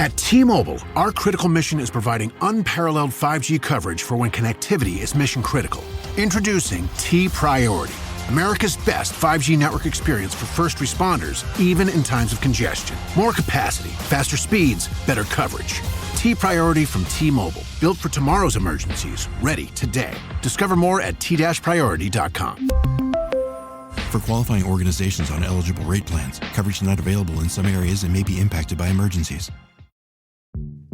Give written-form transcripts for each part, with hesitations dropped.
At T Mobile, our critical mission is providing unparalleled 5G coverage for when connectivity is mission critical. Introducing T Priority, America's best 5G network experience for first responders, even in times of congestion. More capacity, faster speeds, better coverage. T Priority from T Mobile, built for tomorrow's emergencies, ready today. Discover more at t-priority.com. For qualifying organizations on eligible rate plans, coverage not available in some areas and may be impacted by emergencies.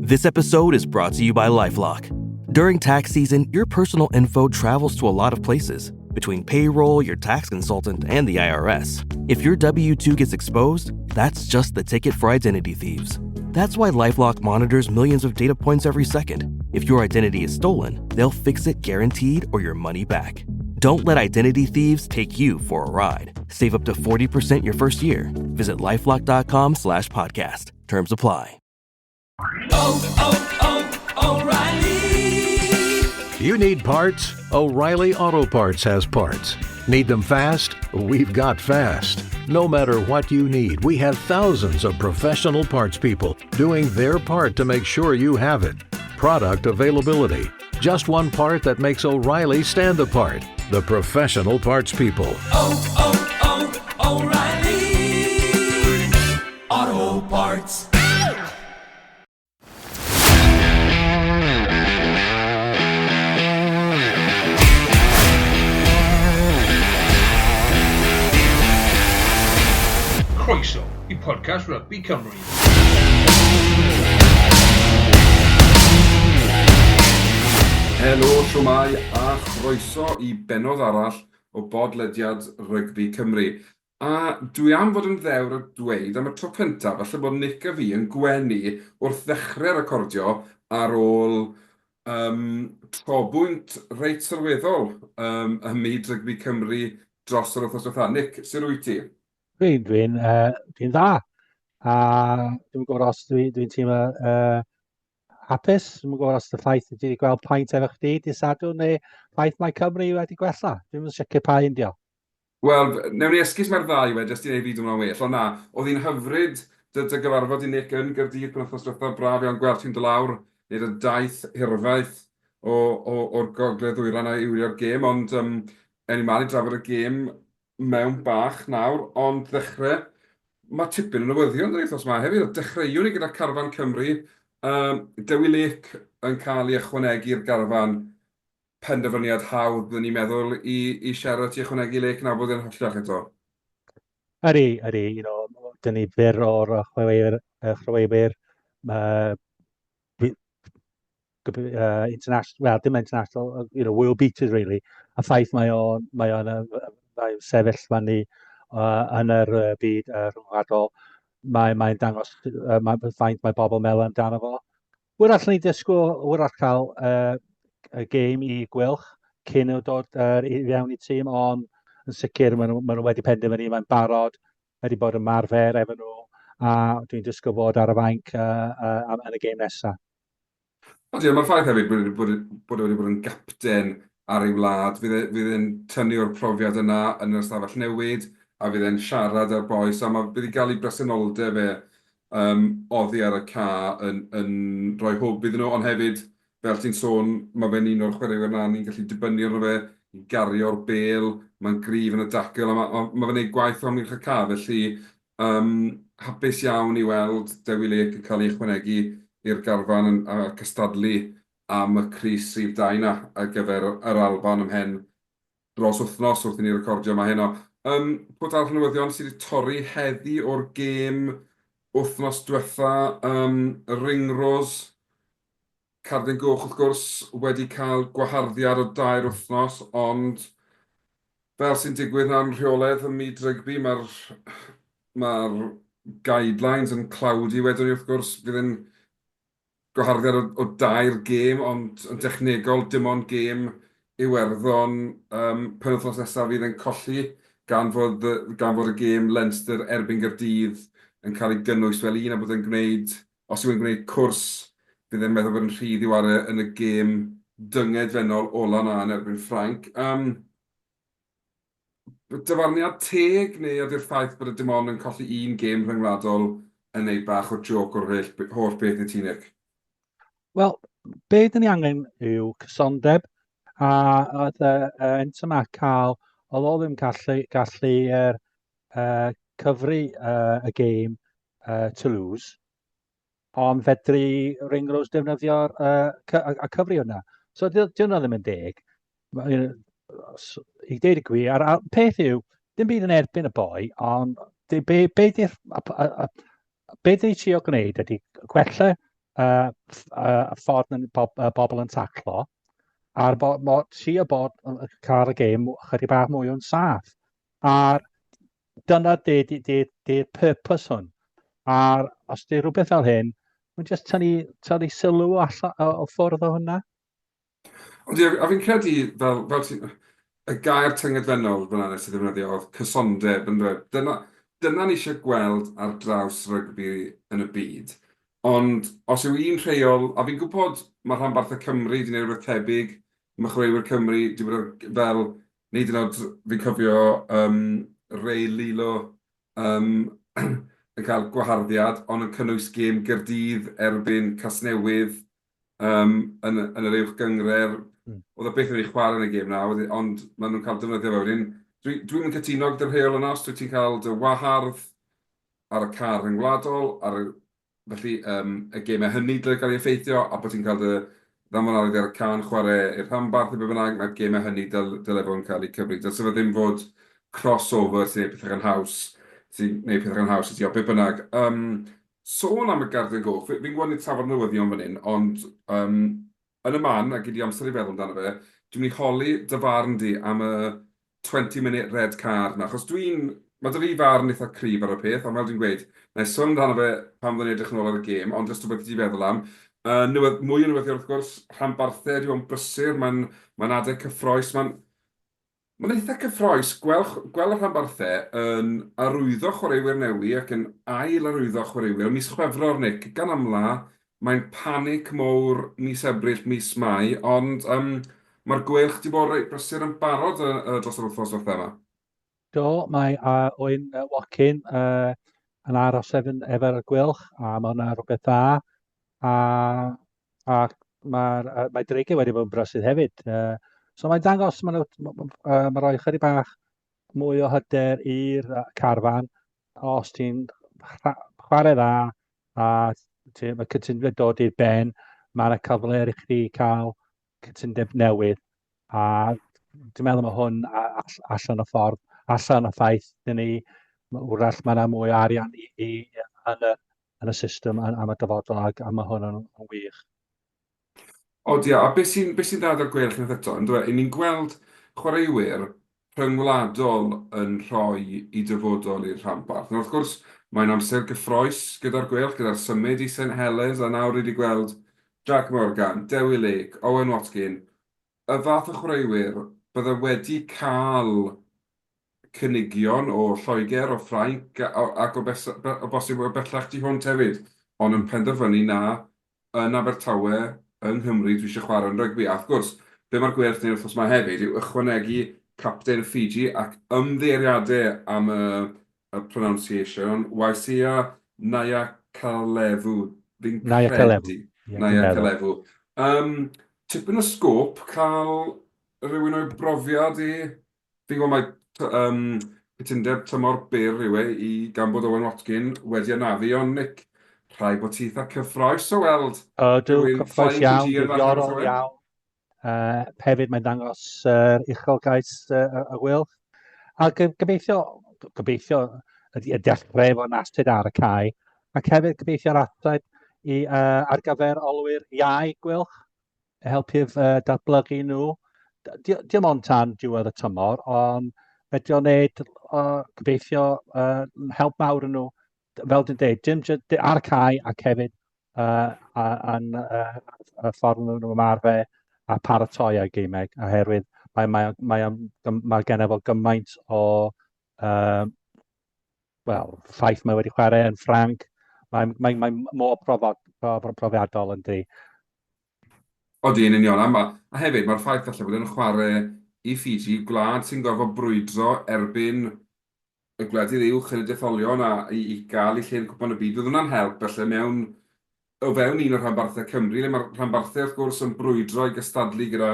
This episode is brought to you by Lifelock. During tax season, your personal info travels to a lot of places between payroll, your tax consultant, and the IRS. If your W 2 gets exposed, that's just the ticket for identity thieves. That's why Lifelock monitors millions of data points every second. If your identity is stolen, they'll fix it guaranteed or your money back. Don't let identity thieves take you for a ride. Save up to 40% your first year. Visit lifelock.com slash podcast. Terms apply. Oh, oh, O'Reilly! You need parts? O'Reilly Auto Parts has parts. Need them fast? We've got fast. No matter what you need, we have thousands of professional parts people doing their part to make sure you have it. Product availability. Just one part that makes O'Reilly stand apart. The professional parts people. Oh, oh, oh, O'Reilly! Auto Parts. Croeso i podcast Rugby Cymru. Helo, shwmae a chroeso i bennod arall o bodlediad Rygbi Cymru. A dwi am fod yn ddewr a dweud am y tro cyntaf falle bod Nick a fi yn gwenu wrth ddechrau recordio ar ôl um, trobwynt reit sylweddol um, ym myd rygbi Cymru dros yr wythnos diwetha. Nick, sut wyt ti? Dwi'n dwi'n uh, dwi dda. A dwi'n gwybod os dwi'n dwi teimlo uh, hapus. Dwi'n gwybod os y ffaith dwi wedi gweld paent efo chdi di Sadwrn neu ffaith mae Cymru wedi gwella. Dwi'n yn sicr pa un dio. Wel, wnewn ni esgus mae'r ddau we, jyst i wneud fi deimlo'n well. Ond na, oedd hi'n hyfryd dy, dy gyfarfod i Nick yn Gaerdydd penwythnos diwetha, braf iawn gweld ti'n dod lawr, wneud y daith hirfaith o, o, o'r gogledd ddwyrain a i wylio'r gêm, ond um, ewn ni mlaen i drafod y gêm mewn bach nawr, ond ddechrau, mae tipyn o newyddion yn wythnos yma hefyd, a dechreuwn ni gyda carfan Cymru, um, Dewi Lake yn cael ei ychwanegu i'r garfan penderfyniad hawdd, byddwn ni'n meddwl, i, i siarad ti ychwanegu Lake nawr bod e'n holliach eto. Ydy, ydy, you know, dyn ni fyr o'r chwaraewyr, chwaraewyr uh, uh, international, well, dim international, you know, world beaters really. A ffaith mae o'n mae o'n mae o'n sefyll fyny uh, yn yr uh, byd uh, rhyngwladol, mae'n mae dangos uh, mae, faint mae bobl meddwl amdano fo. Wrach allan ni disgwyl, wrach cael uh, y gêm i Gwylch cyn nhw dod uh, i fewn i tîm, ond yn sicr maen nhw, maen nhw wedi penderfynu, mae'n barod, wedi bod yn marfer efo nhw, a dwi'n disgwyl bod ar y fainc uh, uh, yn y gêm nesaf. Ond ie, mae'r ffaith hefyd bod, bod, bod e wedi bod yn gapten ar ei wlad, fydd e, fydd e'n tynnu o'r profiad yna yn yr ystafell newid, a fydd e'n siarad â'r bois, a mae, bydd i gael ei bresenoldeb e um, oddi ar y ca yn, yn rhoi hwb iddyn nhw, ond hefyd, fel ti'n sôn, mae fe'n un o'r chwaraewyr na ni'n gallu dibynnu arno fe i gario'r bêl, mae'n gryf yn y dacl, a mae, ma, ma fe'n gwneud gwaith o amgylch y ca, felly um, hapus iawn i weld Dewi Lake yn cael ei ychwanegu i'r garfan yn, a cystadlu am y crys rhif 2 na ar gyfer yr Alban ymhen dros wythnos wrth i ni recordio yma heno. Um, pwt arall newyddion sydd wedi torri heddi o'r gêm wythnos diwetha, um, Ringrose, Cardyn Goch wrth gwrs, wedi cael gwaharddiad o dair wythnos, ond fel sy'n digwydd na'n rheolaidd ym myd rygbi, mae'r mae guidelines yn cloudy wedyn ni wrth gwrs, fydd yn gwaharddiad o, o dair gêm, ond yn dechnegol dim ond gêm Iwerddon um, penwythnos nesaf fydd yn colli, gan fod, gan fod y gêm Leinster erbyn Gaerdydd yn cael ei gynnwys fel un a bod e'n gwneud, os yw e'n gwneud cwrs, bydd e'n meddwl bod yn rhydd i ware yn y gêm dyngedfennol ola na yn erbyn Ffrainc. Um, dyfarniad teg neu ydy'r ffaith bod y dim ond yn colli un gêm rhyngwladol yn neud bach o jôc o'r holl, holl beth i ti, Nick? Wel, be dyn ni angen yw cysondeb, a oedd y uh, Entomac cael, oedd o ddim gallu, gallu er, uh, cyfri uh, y gêm uh, Toulouse, ond fedru Ringrose defnyddio'r uh, a, a cyfri hwnna. So di, di hwnna ddim yn deg. I deud y gwir, a'r, a peth yw, dim byd yn erbyn y boi, ond be, be, be di'r be dyn ni trio gwneud ydy gwella uh, uh, y ffordd yn bob, uh, bobl yn taclo, a'r bo, mo, trio bod cael y gêm chydig bach mwy o'n saff. A'r dyna di, di, di, di purpose hwn. A os di rhywbeth fel hyn, mae'n just tynnu, tynnu sylw allan, o, o ffwrdd o hwnna. Ond ie, a fi'n credu, fel, fel ti, y gair tyngedfennol fyna nes i ddefnyddio oedd cysondeb, yn dweud. Dyna, dyna ni eisiau gweld ar draws rygbi yn y byd. Ond os yw un rheol, a fi'n gwybod mae rhanbarthau Cymru wedi gwneud rhywbeth tebyg, mae chwaraewyr Cymru wedi bod ar, fel, nid yn oed, fi'n cofio um, Ray Lilo um, yn cael gwaharddiad, ond yn cynnwys gêm Gaerdydd erbyn Casnewydd um, yn, yn yr uwch gynghrair. Oedd o byth wedi chwarae yn y gêm na, ond maen nhw'n cael defnyddio fe wedyn. Dwi'n dwi yn cytuno gyda'r rheol yna, os dwi ti'n cael dy wahardd ar y car rhyngwladol, ar y, felly um, y gemau hynny dyle gael ei effeithio, a bod ti'n cael dy ddanfon ar y can chwarae i'r rhanbarth neu be bynnag, mae'r gemau hynny dyl, dyle fod yn cael eu cyfri. Dylse fe ddim fod crossover sy'n gwneud pethau'n haws, sy'n gwneud pethau'n haws i ti, o be bynnag. Um, sôn am y Gardyn Goch, fi'n gwybod ni'n trafod newyddion fan hyn, ond um, yn y man, a gei di amser i feddwl amdano fe, dwi'n mynd i holi dy farn di am y 20 minute red card 'na, achos dwi'n... Mae 'da fi farn eitha cryf ar y peth, ond fel dwi'n gweud, wna i sôn amdano fe pan fyddwn ni'n edrych yn ôl ar y gêm, ond jyst rhywbeth i ti feddwl am. Yy, newyddd, mwy o newyddion wrth gwrs, rhanbarthau wedi bod yn brysur, mae'n mae'n adeg cyffroes, mae'n mae'n eitha cyffroes gweld gweld y rhanbarthau yn arwyddo chwaraewyr newi ac yn ail arwyddo chwaraewyr. Mis Chwefror, Nick, gan amla, Mae'n panic mowr mis Ebrill, mis Mai, ond yym mae'r Gweilch 'di bod reit brysur yn barod yy yy dros yr wythnos ddiwetha' yma. Do, mae uh, Owen uh, Watkin uh, yn aros efo, efo'r Gweilch, a mae hwnna rhywbeth dda. A, a mae'r uh, mae Dreigiau wedi bod yn brysur hefyd. Uh, so mae'n dangos, mae'n uh, ma rhoi chydig bach mwy o hyder i'r carfan os ti'n chwarae dda a ti, mae cytundeb dod i'r ben, mae yna cyfle i chdi cael cytundeb newydd a dwi'n meddwl mae hwn allan o ffordd, allan o ffaith, dyn ni, wrach mae yna mwy o arian i, i, yn, y, yn y system am, am y dyfodol ac a mae hwn yn, yn wych. Od ia, a beth sy'n be sy'n dda 'da'r Gweilch unwaith eto, yndyw e, 'y ni'n gweld chwaraewyr rhyngwladol yn rhoi eu dyfodol i'r rhanbarth. Nawr wrth gwrs, mae'n amser gyffroes gyda'r Gweilch, gyda'r symud i St Helens, a nawr ni 'di gweld Jac Morgan, Dewi Lake, Owen Watkin, y fath o chwaraewyr bydde wedi cael cynigion o Lloegr, o Ffrainc, ac o o bosib o bellach tu hwnt hefyd, ond yn penderfynu na, yn Abertawe, yng Nghymru, dwi eisiau chwarae yn rygbi. A wrth gwrs, be mae'r Gweilch yn wneud wythnos 'ma hefyd yw ychwanegu capten Fiji ac ymddiheuriadau am y y pronunciation, Waisea Nayacalevu, fi'n credu. Nayacalevu. Um, tipyn o sgôp cael rhywun o'i brofiad i Fi'n gwybod mai yym cytundeb tymor byr yw e i gan bod Owen Watkin wedi anafu, ond Nick, rhaid bod ti eitha cyffroes o weld Ydw, rhywun cyffroes iawn, diddorol iawn. Uh, hefyd mae'n dangos yr uh, uchelgais uh, y Gweilch. A gobeithio, gobeithio y, y dechrau efo'n astud ar y cae, ac hefyd gobeithio'r astud i, uh, ar gyfer olwyr iau Gweilch. helpu uh, datblygu nhw. Dim ond tan diwedd y tymor, ond fedri o'n neud, uh, gobeithio, uh, help mawr yn nhw, fel dwi'n dweud, dim ar y cae ac hefyd uh, yn uh, y ffordd nhw'n ymarfer a paratoi ar geimeg, oherwydd mae, mae, mae, mae, mae gen fo gymaint o uh, wel, ffaith mae wedi chwarae yn Ffranc, mae'n mae, mae mor profod, profiadol yn di. Odi, yn union. A, ma, a hefyd, mae'r ffaith falle bod e'n chwarae i Fiji, gwlad sy'n gorfod brwydro erbyn y gwledydd uwch yn y detholion a i, i gael eu lle yn Cwpan y Byd, fydd hwnna'n help felly mewn o fewn un o rhanbarthau Cymru, le mae'r rhanbarthau wrth gwrs yn brwydro i gystadlu gyda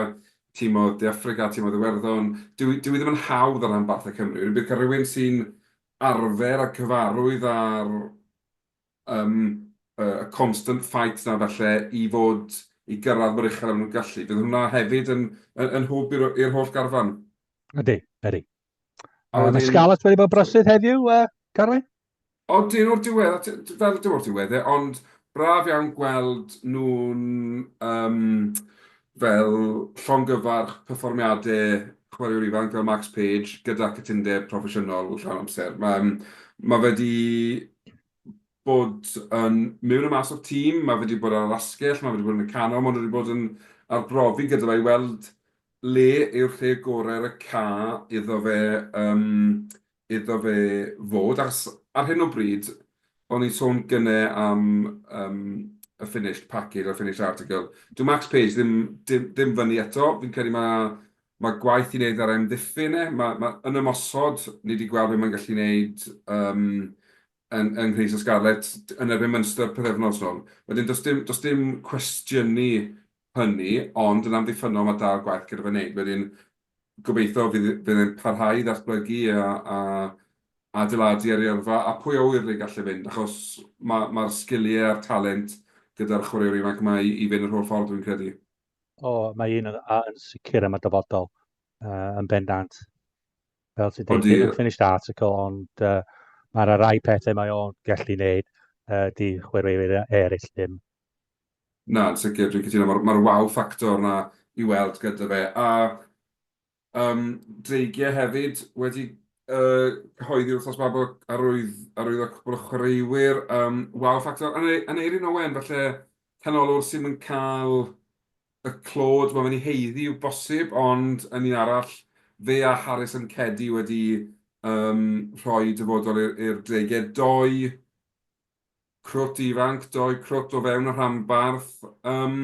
timoedd De Affrica, timoedd Iwerddon. Dyw, dyw hi ddim yn hawdd ar rhanbarthau Cymru. Bydd cael rhywun sy'n arfer a cyfarwydd â'r um, y constant fight 'na falle i fod i gyrraedd mor uchel â maen nhw'n gallu. Bydd hwnna hefyd yn, yn, yn hwb i'r holl garfan. Ydy, ydy. A wedyn... Mae Scarlets wedi bod brysur heddiw, Carwyn? O, dyn o'r diwedd, fel dim o'r diwedd, e, ond braf iawn gweld nhw'n um, fel llongyfarch perfformiadau chwaraewr ifanc fel Max Page gyda cytundeb proffesiynol llawn amser. Mae, ma fe wedi bod yn mewn a mas o'r tîm, mae fe wedi bod ar yr asgell, mae fe wedi bod yn y canol, maen nhw wedi bod yn arbrofi gyda fe i weld le yw'r lle gorau ar y ca iddo fe, um, iddo fe fod. Achos ar hyn o bryd, o'n i'n sôn gynne am um, y finished package a'r finished article. Dyw Max Page ddim, dim, ddim fyny eto. Fi'n credu mae, mae gwaith i wneud ar amddiffyn e. Mae, mae yn ymosod, ni wedi gweld beth mae'n gallu wneud um, yng, yng nghrys y Scarlets yn erbyn Munster pythefnos nôl. Wedyn, does dim, does dim cwestiynu hynny, ond yn amddiffynnol mae dal gwaith gyda fe wneud. Wedyn, gobeithio fydd, fydd e'n parhau i ddatblygu a, a adeiladu ar ei yrfa, a pwy a ŵyr le gall e fynd, achos mae'r ma sgiliau a'r talent gyda'r chwaraewr ifanc yma i, i fynd yr holl ffordd, dwi'n credu. O, mae un yn, yn sicr am y dyfodol, uh, yn bendant. Fel ti'n dweud, ddim yn finished article, ond uh, mae'r rai pethau mae o'n gallu wneud, uh, di chwaraewyr eraill ddim. Na, yn sicr, dwi'n cytuno. Mae'r ma wow factor 'na i weld gyda fe. A um, Dreigiau hefyd wedi uh, cyhoeddi wythnos yma bod arwydd, arwyddo cwpl o chwaraewyr. Um, wow factor. Aneurin Owen, falle canolwr sy'n yn cael y clod mae fe'n ei haeddu yw bosib, ond yn un arall, fe a Harrison Cedi wedi um, rhoi dyfodol i'r Dreigiau. Doi crwt ifanc, doi crwt o fewn y rhanbarth. Um,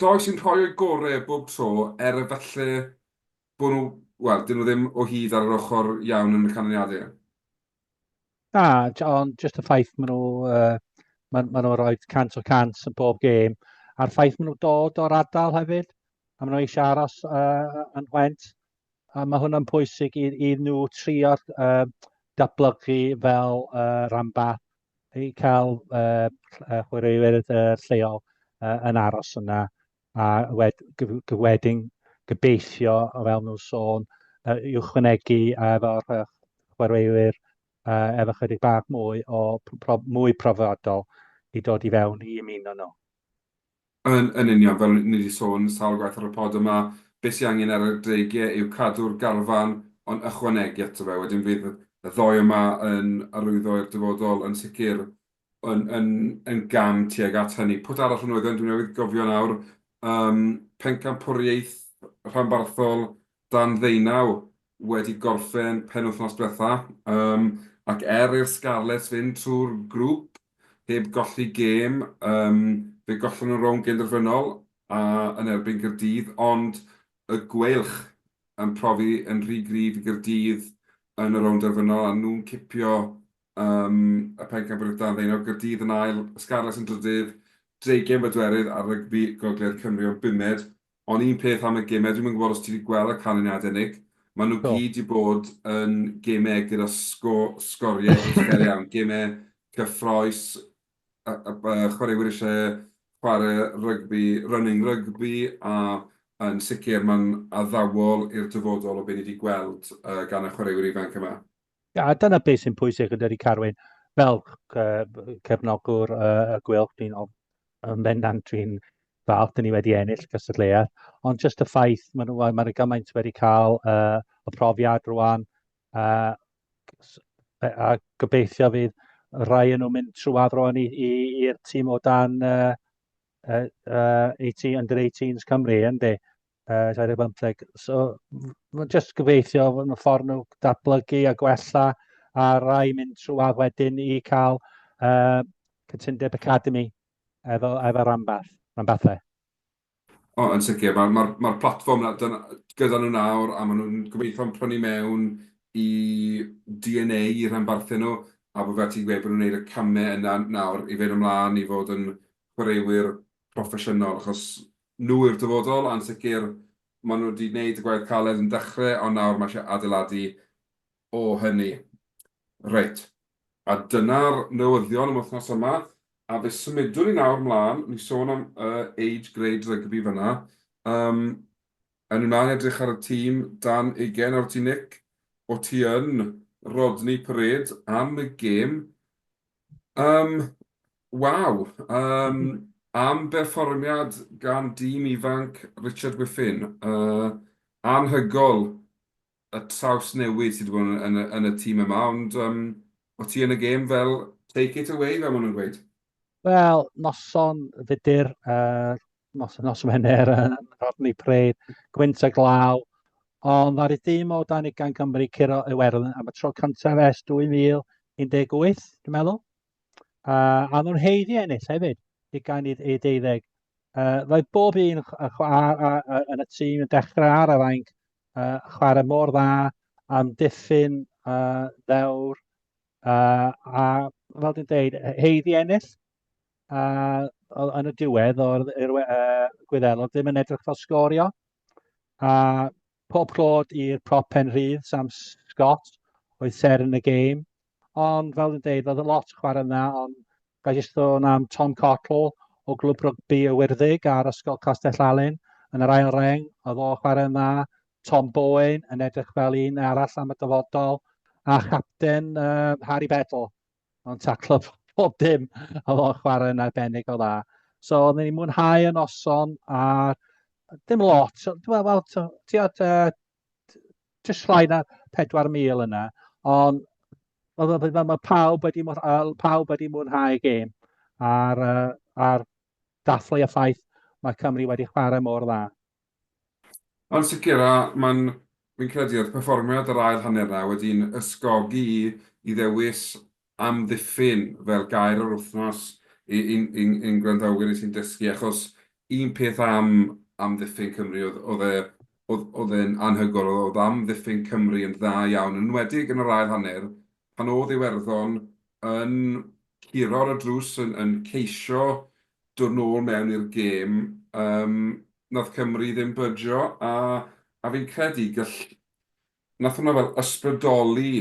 doi sy'n rhoi o'i gorau bob tro, er y falle bod nhw, wel, dyn nhw ddim o hyd ar yr ochr iawn yn y canlyniadau. Na, ond jyst y ffaith maen nhw, uh, maen, maen nhw'n rhoi 100% yn bob gêm, a'r ffaith maen nhw'n dod o'r ardal hefyd, a maen nhw eisiau aros uh, yn Went, a mae hwnna'n pwysig i, i nhw trio uh, datblygu fel uh, rhanbarth i cael uh, chwaraewyr uh, lleol uh, yn aros yna a wed, wedyn gobeithio, fel nhw'n sôn, uh, i'w chwanegu efo'r uh, chwaraewyr uh, efo chydig bach mwy o pro, mwy profiadol i dod i fewn i ymuno nhw. Yn, yn union, fel ni wedi sôn sawl gwaith ar y pod yma, beth sy'n angen ar y dreigiau yw cadw'r garfan ond ychwanegu ato fe. Wedyn fydd y ddoi yma yn arwyddo i'r dyfodol yn sicr yn, yn, yn gam tuag at hynny. Pwt arall o newyddion, dwi newydd gofio nawr, um, pencampwriaeth rhanbarthol dan ddeunaw wedi gorffen penwythnos diwetha, um, ac er i'r Scarlets fynd trwy'r grŵp heb golli gêm, um, fe gollon nhw rownd gynderfynol a yn erbyn Gaerdydd, ond y Gweilch yn profi yn rhy gryf i Gaerdydd yn y rownd derfynol, a nhw'n cipio um, y pencampwriaeth dan ddeunaw, Gaerdydd yn ail, Scarlets yn drydydd, Dreigiau yn bedwerydd a Rygbi Gogledd Cymru yn bumed. Ond un peth am y gemau, dwi'm yn gwybod os ti wedi gweld y canlyniadau, Nick, maen nhw Do. gyd 'di bod yn gemau gyda sgo sgoriau uchel iawn, gemau cyffroes, a, a, a chwaraewyr eisiau chwarae rygbi, running rugby, a yn sicr mae'n addawol i'r dyfodol o be ni wedi gweld uh, gan y chwaraewyr ifanc yma. A dyna beth sy'n pwysig yn dydi Carwyn, fel uh, cefnogwr uh, y Gweilch, dwi'n yn bendant dwi'n falch dyn ni wedi ennill cystadleuaeth, ond jyst y ffaith, maen nhw, maen nhw gymaint wedi cael uh, y profiad rwan, uh, a gobeithio fydd rhai yn nhw'n mynd trwadd rwan i'r tîm o dan uh, uh, uh, 18, under 18s Cymru, yndi? Uh, 25. So, just gobeithio yn y ffordd nhw datblygu a gwella a rai mynd trwadd wedyn i cael uh, cytundeb academy efo, efo rhanbarth, rhanbarthau. O, yn sicr. Mae'r ma, ma, ma platfform na, dyna, gyda nhw nawr a maen nhw'n gobeithio'n prynu mewn i DNA i rhanbarthau nhw, a bod fel ti'n gweud, bod nhw'n gwneud y camau yna nawr i fynd ymlaen i fod yn chwaraewyr proffesiynol, achos nhw yw'r dyfodol, a'n sicr maen nhw wedi gwneud y gwaith caled yn dechrau, ond nawr mae eisiau adeiladu o hynny. Reit, a dyna'r newyddion am wythnos yma, a fe symudwn ni nawr mlaen, ni sôn am uh, age grade rygbi fyna. Um, a ni mlaen edrych ar y tîm dan ugain, nawr ti Nick, o ti yn Rodney Parade am y gêm. Um, waw, um, am berfformiad gan dîm ifanc Richard Whiffin. Uh, anhygol y trawsnewid sydd wedi bod yn, yn, yn y tîm yma, ond um, o ti yn y gêm fel take it away, fel maen nhw'n gweud. Wel, noson fudur, uh, nos, nos Wener yn Rodney Parade, gwynt a glaw, ond ar y dîm o dan ugain Cymru curo Iwerddon am y tro cyntaf ers 2018, dwi'n meddwl. Uh, a nhw'n heiddi ennill hefyd, ugain i, i deuddeg. Uh, roedd bob un yn y tîm yn dechrau ar y fainc, uh, chwarae mor dda, amddiffyn uh, ddewr, uh, a fel dwi'n dweud, heiddi ennill. Uh, yn y diwedd o'r uh, Gwyddelod ddim yn edrych fel sgorio. A pob clod i'r prop pen rhydd, Sam Scott, oedd ser yn y gêm. Ond fel dwi'n dweud, roedd y lot chwarae yna, ond ga i jyst sôn am Tom Cottle o Glwb Rygbi y Wyrddig ar Ysgol Castell Alun yn yr ail reng, oedd o chwarae yna. Tom Bowen yn edrych fel un arall am y dyfodol, a chapten uh, Harry Beddle, o'n taclo pob dim, oedd o'n chwarae yn arbennig o dda. So, oedden ni'n mwynhau y noson, a dim lot, so, wel, wel, ti uh, jyst llai na 4,000 yna, ond mae, mae, mae pawb wedi, pawb wedi mwynhau y gêm a'r, uh, a'r dathlu y ffaith mae Cymru wedi chwarae mor dda. Ond sicr, a mae'n, fi'n credu oedd perfformiad yr ail hanner 'na wedi'n ysgogi i i ddewis amddiffyn fel gair yr wythnos i'n i'n i'n gwrandawyr ni sy'n dysgu, achos un peth am amddiffyn Cymru oedd oedd e oedd oedd e'n anhygoel, oedd amddiffyn Cymru yn dda iawn, yn enwedig yn yr ail hanner, pan oedd Iwerddon yn curo ar y drws, yn yn ceisio dod nôl mewn i'r gêm, yym nath Cymru ddim byjo, a a fi'n credu gall... Nath hwnna fel ysbrydoli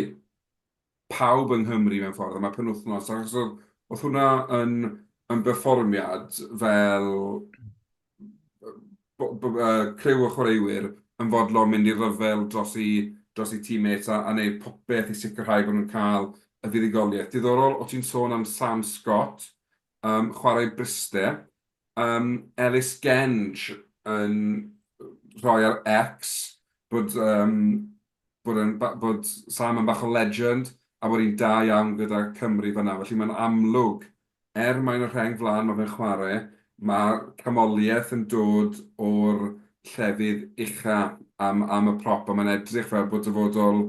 pawb yng Nghymru mewn ffordd am y penwythnos, achos oedd oedd hwnna yn yn berfformiad fel criw o chwaraewyr yn fodlon mynd i ryfel dros eu dros eu teammates a a wneud popeth i sicrhau bod nhw'n cael y fuddugoliaeth. Diddorol, o' ti'n sôn am Sam Scott, yym chwarae Bryste, yym Ellis Genge yn rhoi ar X bod yym bod e'n ba- bod Sam yn bach o legend a bod hi'n da iawn gyda Cymru fan'na. Felly mae'n amlwg, er mai yn y rheng flaen mae fe'n chwarae, mae canmoliaeth yn dod o'r llefydd ucha am am y prop a mae'n edrych fel bod dyfodol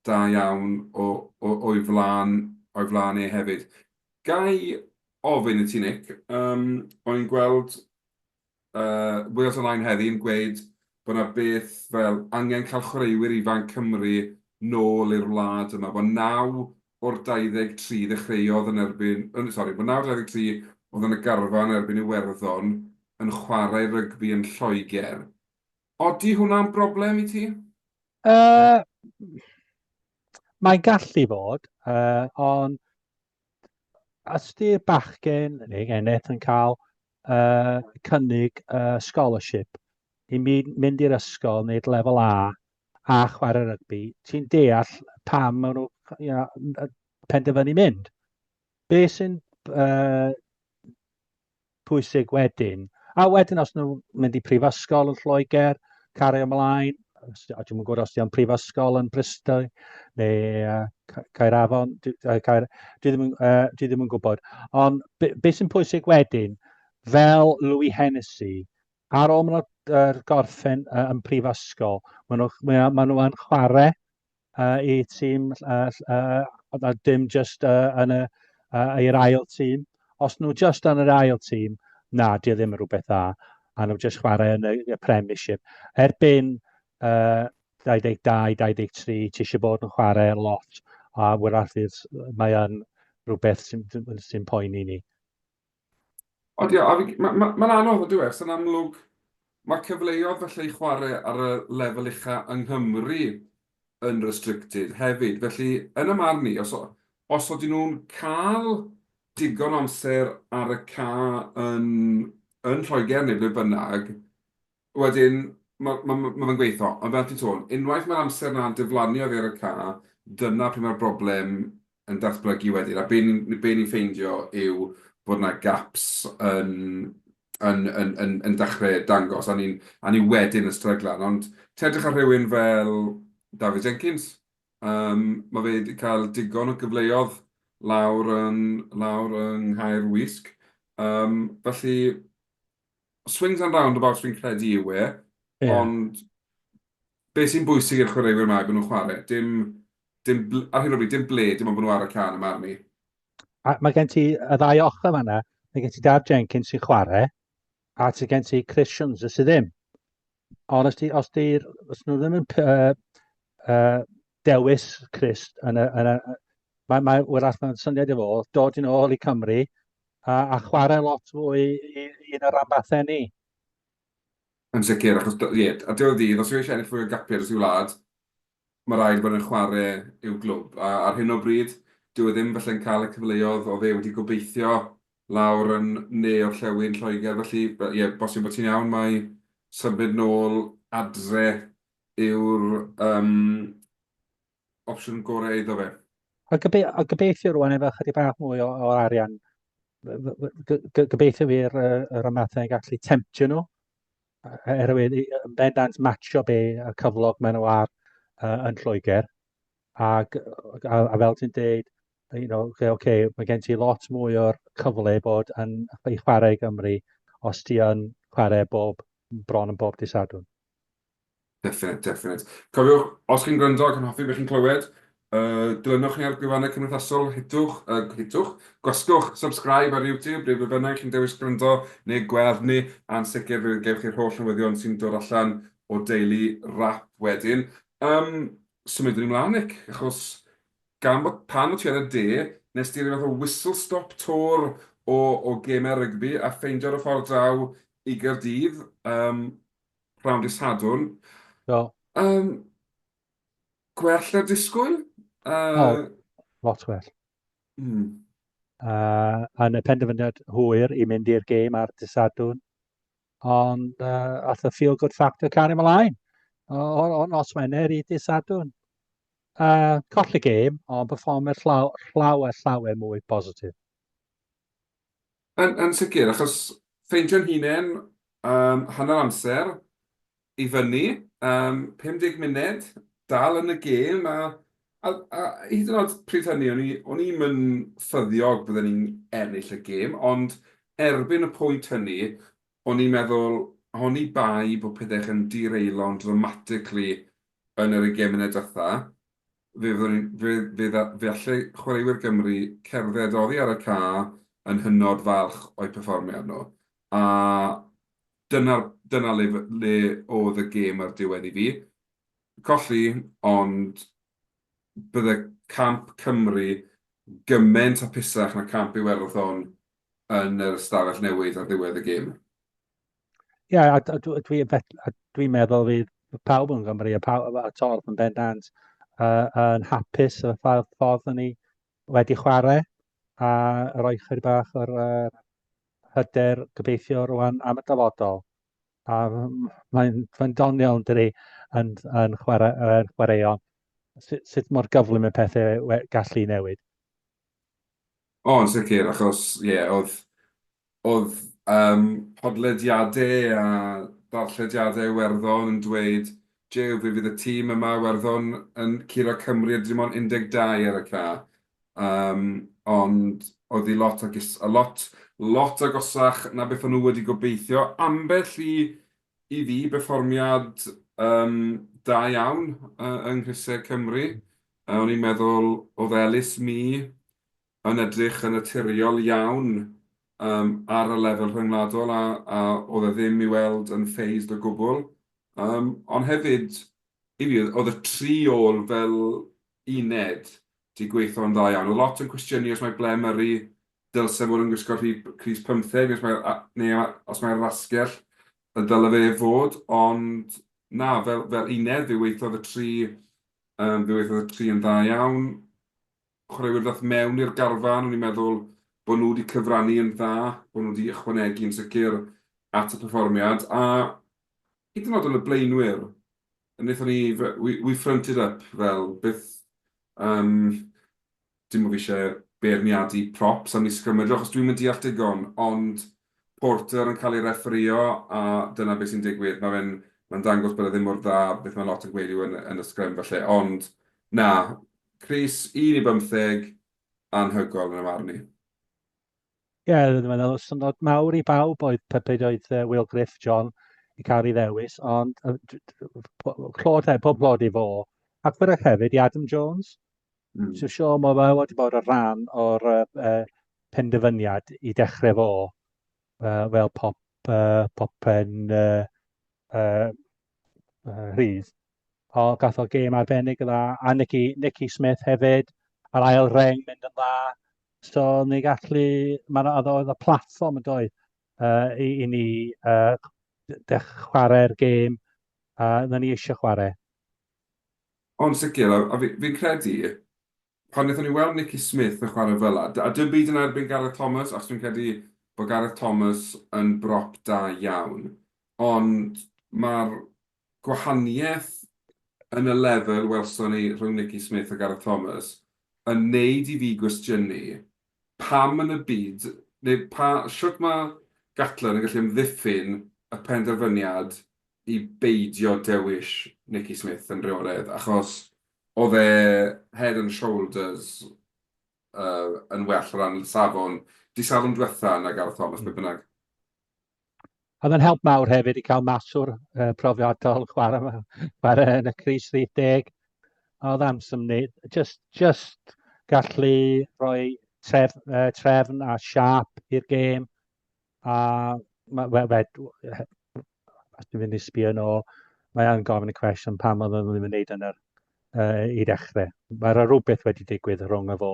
da iawn o o o'i flaen o'i flaen e hefyd. Ga i ofyn i ti Nick, yym o'n i'n gweld uh, Wales Online heddi yn gweud bod 'na beth fel angen cael chwaraewyr ifanc Cymru nôl i'r wlad yma, bod 9 o'r 23 ddechreuodd yn erbyn, yn, sori, bod 9 o'r 23 oedd yn y garfan yn erbyn Iwerddon yn chwarae rygbi yn Lloegr. Odi hwnna'n broblem i ti? Uh, mae'n gallu fod, uh, ond os di'r bachgen neu geneth yn cael uh, cynnig uh, scholarship i mynd, mynd i'r ysgol, wneud lefel A a chwarae rygbi, ti'n deall pam maen nhw you know, penderfynu mynd. Be sy'n uh, pwysig wedyn. A wedyn os nhw'n mynd i prifysgol yn Lloegr, cario ymlaen, a dwi'm yn gwybod os di o'n prifysgol yn Bristol neu uh, Caerafon, dwi, uh, Caer, dwi, ddim, uh, dwi ddim yn gwybod. Ond be, be sy'n pwysig wedyn, fel Louis Hennessy, ar ôl maen nhw'n uh, gorffen uh, yn prifysgol, maen nhw, maen nhw yn chwarae uh, i tîm, uh, uh, a dim just uh, yn y, uh, i'r ail tîm. Os nhw just yn yr ail tîm, na, di o ddim yn rhywbeth dda, a nhw just chwarae yn y, y Premiership. Erbyn uh, 22, 23, ti eisiau bod yn chwarae lot, a wrach fydd, mae yn rhywbeth sy'n sy poeni ni. Ond ie, mae'n ma, ma anodd yn dweud, sy'n amlwg mae cyfleoedd felly i chwarae ar y lefel ucha yng Nghymru yn restricted hefyd. Felly, yn y marn i, os, os ydyn nhw'n cael digon o amser ar y ca yn, yn Lloegr neu ble bynnag, Wedyn, ma' ma' ma' fe'n gweithio, ond fel ti'n sôn, unwaith mae'r amser 'na'n diflannu oddi ar y ca, dyna pryd mae'r broblem yn datblygu wedyn, a be ni'n be ni'n ffeindio yw bod 'na gaps yn yn yn yn yn dechrau dangos, a ni'n a ni wedyn yn stryglan. Ond ti'n edrych ar rhywun fel Dafydd Jenkins, yym ma' fe 'di cael digon o gyfleoedd lawr yn lawr yng Nghaer Wysg, yym felly Swings and roundabouts fi'n credu yw e, yeah. ond be sy'n bwysig i'r chwaraewyr yma yw bod nhw'n chwarae. Dim, dim, ar hyn o bryd, dim ble, dim ond bod nhw ar y can yma arni. A mae gen ti y ddau ochr fanna, mae gen ti Daf Jenkins sy'n chwarae, a ti gen ti Chris Jones sydd ddim. Ond os, ti, os, ti, os nhw ddim yn uh, uh, dewis Chris yn y, yn y, mae, mae, wrach mae'n syniad i fo, dod yn ôl i Cymru, a, a chwarae lot fwy i, i un o'r ranbarthau ni. Yn sicr, achos ie, ar diwedd y dydd, os yw eisiau ennill fwy o gapiau dros ei wlad, mae rhaid bod e'n chwarae i'w glwb. A ar hyn o bryd, dyw e ddim falle'n cael y cyfleoedd oedd e wedi gobeithio lawr yn ne orllewin Lloegr. Felly, ie, bosib bod ti'n iawn, mae symud nôl adre yw'r um, opsiwn gorau iddo fe. A, gobe a gobeithio rwan efo chydig bach mwy o, o arian, gobeithio fy'r yr ymateb yn gallu temptio nhw, erwydd yn bendant matcho be y cyflog maen nhw ar uh, yn Lloegr. Ac, a, a fel ti'n deud, you know, okay, okay, mae gen ti lot mwy o'r cyfle bod yn i chwarae i Gymru os ti yn chwarae bob, bron yn bob dydd Sadwrn. Definite, definite. Cofiwch, os chi'n gwrando ac yn hoffi beth chi'n clywed, uh, dilynwch ni ar gwefannau cymdeithasol, hitwch, uh, hitwch, gwasgwch subscribe ar YouTube neu ble bynnag chi'n dewis gwrando neu gweld ni, a'n sicr fe gewch chi'r holl newyddion sy'n dod allan o deulu rap wedyn. Um, symudwn ni mlaen, Nick, achos gan bod pan o ti yn y de, nes di ryw fath o whistle-stop tour o, o gemau rygbi a ffeindio dy ffordd draw i Gaerdydd. Um, Rownd dydd Sadwrn. Do. Um, gwell na'r disgwyl? Uh, oh, lot well. Mm. Uh, yn y penderfyniad hwyr i mynd i'r gêm ar dydd Sadwrn. Ond uh, ath y feel good factor cario ymlaen. O, o, o nos Wener i dydd Sadwrn. Uh, colli gêm, ond perfformiad llaw, llawer, llawer mwy positif. Yn, yn sicr, achos ffeindio'n hunain um, hanner amser i fyny, um, 50 munud, dal yn y gêm, a, a, a hyd yn oed pryd hynny, o'n i, o'n i'm yn ffyddiog bydden ni'n ennill y gêm, ond erbyn y pwynt hynny, o'n i'n meddwl, o'n i bai bod pethau yn dirailo'n dramatically yn yr 20 munud diwetha', fe fyddwn ni'n... fe fe dda- fe allai chwaraewyr Gymru cerdded oddi ar y ca yn hynod falch o'u perfformiad nhw. A dyna'r dyna le f- le oedd y gêm ar diwedd i fi. Colli, ond bydde camp Cymru gymaint hapusach na camp Iwerddon yn yr ystafell newid ar ddiwedd y gêm. Ie, yeah, a, a, dwi, dwi, a dwi'n meddwl fydd pawb yn Gymru a, pawb, a torf yn bendant uh, yn hapus y ffordd, ffordd ni wedi chwarae a rhoi chydig bach o'r uh, hyder gobeithio rwan am y dyfodol. A mae'n mae doniol yn dydi yn, yn, chwarae, yn chwaraeon sut, sut mor gyflym y pethau gallu newid. O, yn sicr, achos ie, yeah, oedd, oedd um, podlediadau a darllediadau Iwerddon yn dweud, Jew, fe fydd y tîm yma Iwerddon yn curo Cymru a dim ond 12 ar y ca. Um, ond oedd hi lot, agos, a lot, lot agosach na beth o'n nhw wedi gobeithio. Ambell i, i fi berfformiad um, da iawn uh, yng Nghrysau Cymru. A o'n i'n meddwl oedd Ellis Mee yn edrych yn naturiol iawn um, ar y lefel rhyngwladol a, a oedd e ddim i weld yn phased o gwbl. Um, ond hefyd, I fi, oedd y tri ôl fel uned 'di gweithio'n dda iawn. Oedd lot yn cwestiynu os mae Blair Murray dylse fod yn gwisgo rhif crys 15 neu os mae neu os mae'r asgell y dyle fe fod, ond na, fel, fel uned fe weithiodd y tri, um, fe weithiodd y tri yn dda iawn. Chwaraewyr ddaeth mewn i'r garfan, o'n i'n meddwl bod nhw wedi cyfrannu yn dda, bod nhw wedi ychwanegu yn sicr at y perfformiad, a hyd yn oed yn y blaenwyr, wnaethon ni, we, we fronted up fel beth, um, dim bod fi eisiau beirniadu props am ei sgrymajo, achos dwi'm yn deall digon, ond Porter yn cael ei refferïo, a dyna beth sy'n digwydd. Mae fe'n mae'n dangos bod e ddim mor dda, beth mae lot yn gweud yw yn, yn y sgrym falle, ond na, Crys, 1 i 15, anhygoel yn y marn i. Ie, yeah, dwi'n meddwl, syndod mawr i bawb oedd pryd oedd Will Griff, John, i cael ei ddewis, ond clod, pob clod i fo. Ac fyrach hefyd i Adam Jones. So siŵr mae fe wedi bod yn rhan o'r uh, penderfyniad i dechrau fo uh, fel pop, uh, popen uh, uh, uh, rhydd. O, gath o gêm arbennig dda, a Nicky, Nicky Smith hefyd, a'r ail reng mynd yn dda. So ni gallu, mae'n oedd oedd y platfform yn doedd uh, i, i ni uh, dech chwarae'r gêm uh, na ni eisiau chwarae. Ond sicr, a, a fi'n fi credu, pan wnaethon ni weld Nicky Smith yn chwarae fel 'na, a dim byd yn erbyn Gareth Thomas, achos dwi'n credu bod Gareth Thomas yn brop da iawn, ond mae'r gwahaniaeth yn y lefel welson ni rhwng Nicky Smith a Gareth Thomas yn neud i fi gwestiynu pam yn y byd, neu pa, shwt mae Gatland yn gallu amddiffyn y penderfyniad i beidio dewis Nicky Smith yn rheolaidd, achos oedd e head and shoulders uh, yn well o ran safon dydd Sadwrn diwetha na Gareth Thomas, be bynnag. Oedd yn help mawr hefyd i cael maswr uh, profiadol chwarae, chwarae yn y crys rhif deg. Oedd amser ni, just, just gallu rhoi tref, uh, trefn a siap i'r gêm. A ma, we, we, os dwi'n mynd i sbio yn ôl, mae yn gofyn y cwestiwn pam oedd nhw ddim yn gwneud yn yr, uh, i ddechrau. Mae rhywbeth wedi digwydd rhwng y fo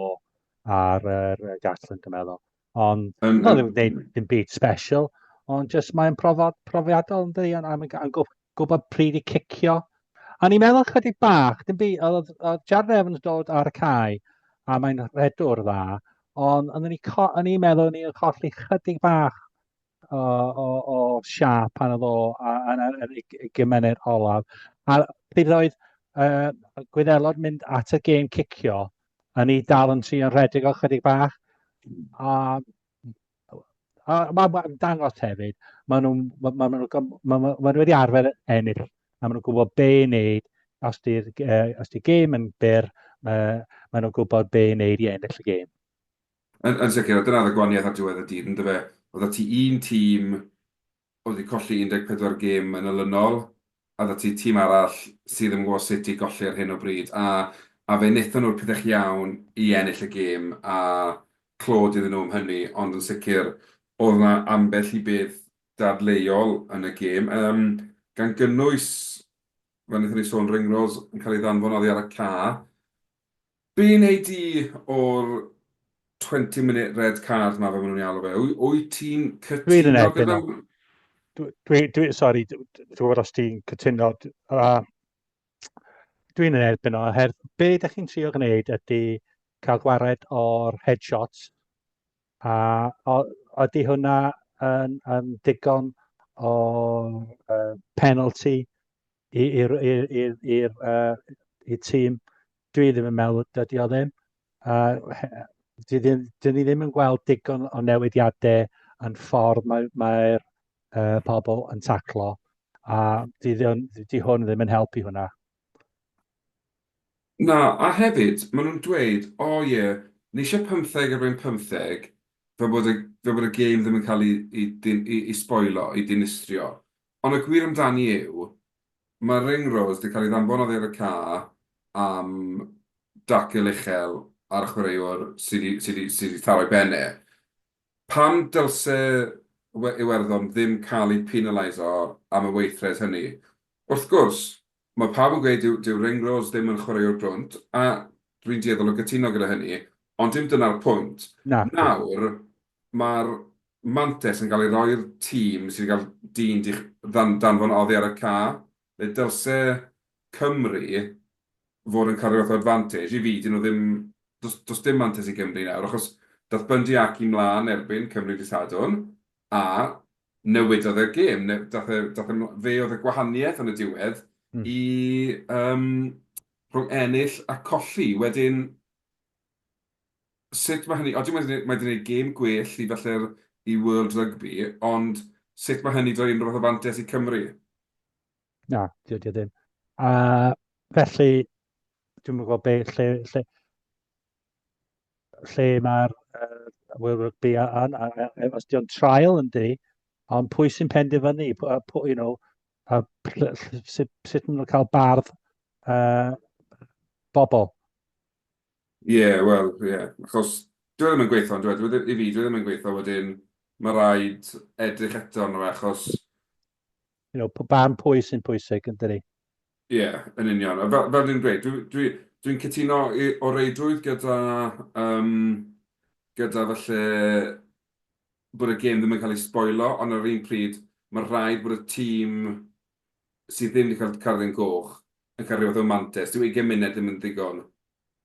a'r uh, Gatland, dwi'n meddwl. Ond um, no, ddim yn gwneud dim byd special, ond just mae'n profod, profiadol yn dydi, ond mae'n gwybod pryd i cicio. A ni'n meddwl chydig bach, dim byd, oedd, oedd Jared Evans dod ar y cae, a mae'n rhedwr dda, ond o'n i'n meddwl ni'n colli chydig bach o, o, o siap pan oedd o yn y gymuned olaf. A pryd oedd uh, Gwyddelod mynd at y gêm cicio, a ni dal yn trio rhedeg o chydig bach. A, a mae'n ma dangos hefyd, maen nhw, ma, ma, ma, ma, ma, ma nhw wedi arfer ennill, a maen nhw'n gwybod be i wneud, os di'r uh, os di gêm yn byr, uh, maen nhw'n gwybod be i wneud i ennill y gêm. Yn, yn sicr, a dyna oedd y gwahaniaeth ar diwedd y dydd, yndyfe? Oedd 'da ti un tîm oedd wedi colli 14 gêm yn olynol, a 'da ti tîm arall sydd ddim yn gwybod sut i golli ar hyn o bryd, a, a fe wnaethon nhw'r pethau iawn i ennill y gêm, a clod iddyn nhw am hynny, ond yn sicr oedd 'na ambell i beth dadleuol yn y gêm, yym, gan gynnwys, fel wnaethon ni sôn, Ringrose yn cael ei ddanfon oddi ar y ca. Be wnei di o'r 20 minute red card 'ma fel maen nhw'n ei alw fe? Wyt ti'n cytuno gyda... Dwi, dwi, dwi, sorry, dwi'n gwybod os ti'n cytuno. Uh, dwi'n yn erbyn o, her, be ydych chi'n trio gwneud ydy cael gwared o'r headshots, a o, ydy hwnna yn, yn digon o uh, penalty i'r i'r i'r uh, i'r tîm. Dwi ddim yn meddwl dydy o ddim. Uh, dwi ddim, dwi ni ddim yn gweld digon o newidiadau yn ffordd mae'r mae, uh, pobl yn taclo a di, di hwn ddim yn helpu hwnna. Na, a hefyd, maen nhw'n dweud, o oh, ie, yeah, ni eisiau 15 erbyn 15, fel bod y, fel bod y gêm ddim yn cael ei, ei, ei, ei sboilo, ei dinistrio. Ond y gwir amdani yw, mae Ringrose 'di cael ei ddanfon oddi ar y ca am dacl uchel ar chwaraewr sy 'di sy 'di sy 'di taro ei ben e. Pam dylse Iwerddon ddim cael eu penaliso am y weithred hynny? Wrth gwrs, Mae pawb yn gweud dyw, dyw Ringrose ddim yn chwaraewr brwnt, a dwi'n dueddol o gytuno gyda hynny, ond dim dyna'r pwynt. Na. Nawr, mae'r mantais yn cael ei roi i'r tîm sydd wedi cael dyn 'di danfon oddi ar y ca, le dylse Cymru fod yn cael rhyw fath o advantage. I fi, 'dyn nhw ddim... does, does dim mantais i Gymru nawr, achos daeth Bundee Aki mlaen erbyn Cymru dydd Sadwrn, a newidodd e'r gêm. Ne- daeth e, daeth e, fe oedd y gwahaniaeth yn y diwedd i um, rhwng ennill a colli. Wedyn, sut mae hynny... Odi, mae wedi gwneud gêm gwell i falle'r i World Rugby, ond sut mae hynny 'di rhoi unrhyw fath o fantais i Cymru? Na, dio, dio ddim. A felly, dwi'n gwybod be, lle, lle, lle mae'r uh, World Rugby yn, os dio'n trial yn di, ond pwy sy'n penderfynu, you know, a sut, sut maen nhw'n cael bardd uh, bobl. Ie, yeah, wel, ie. Yeah. Achos dwi e ddim yn gweithio, ond dwi, i fi, dwi e ddim yn gweithio, wedyn mae rhaid edrych eto arno fe, achos... You know, barn pwy sy'n pwysig, yn dydi? Ie, yeah, yn union. A fel, fel dwi'n dweud, dwi'n dwi, dwi cytuno i, o reidrwydd gyda, um, gyda falle bod y gêm ddim yn cael ei sboilo, ond ar yr un pryd, mae rhaid bod y tîm sydd ddim wedi cael cardyn goch yn cael rhyw fath o mantais. Dyw 20 munud ddim yn ddigon.